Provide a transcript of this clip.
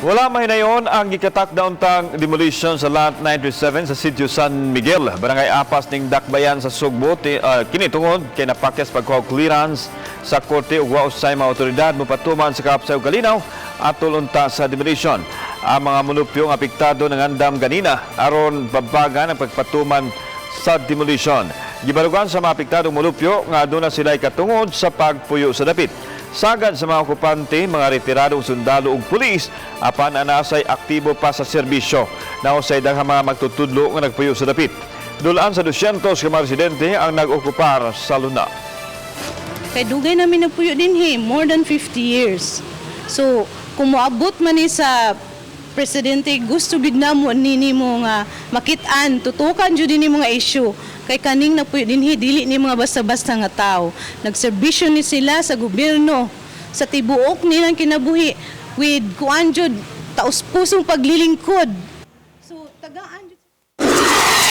Wala mahinayon ang gikatakda untang demolition sa Lot 97 sa Sitio San Miguel, Barangay Apas ning Dakbayan sa Sugbo. Kini tungod kay napakyas pagkuha og clearance sa korte ug wa usay mga otoridad mopatuman sa kaapsay ug kalinaw atol unta sa demolition. Ang mga mulupyo nga apektado nangandam ganina aron babagan ang pagpatuman sa demolition. Gibarugan sa mga apektadong mulupyo nga aduna sila katungod sa pagpuyo sa dapit. Sagad sa mga okupante, mga retiradong sundalo ug pulis, apan anasay aktibo pa sa serbisyo. Nausay daghang mga magtutudlo nga nagpuyo sa dapit. Dulaan sa 200 ka mga residente ang nag-okupar sa luna. Kay dugay namin nagpuyo dinhi, more than 50 years. So, kung moabot man ni sa presidente, gusto gid namo nini mo nga makit-an, tutukan jud ni mga issue. Kay kaning nagpuyo dinhi, dili ni mga basta-basta nga tao. Nagserbisyo ni sila sa gobyerno sa tibuok nilang kinabuhi with kuan jud taos pusong paglilingkod. So, tagaan jud.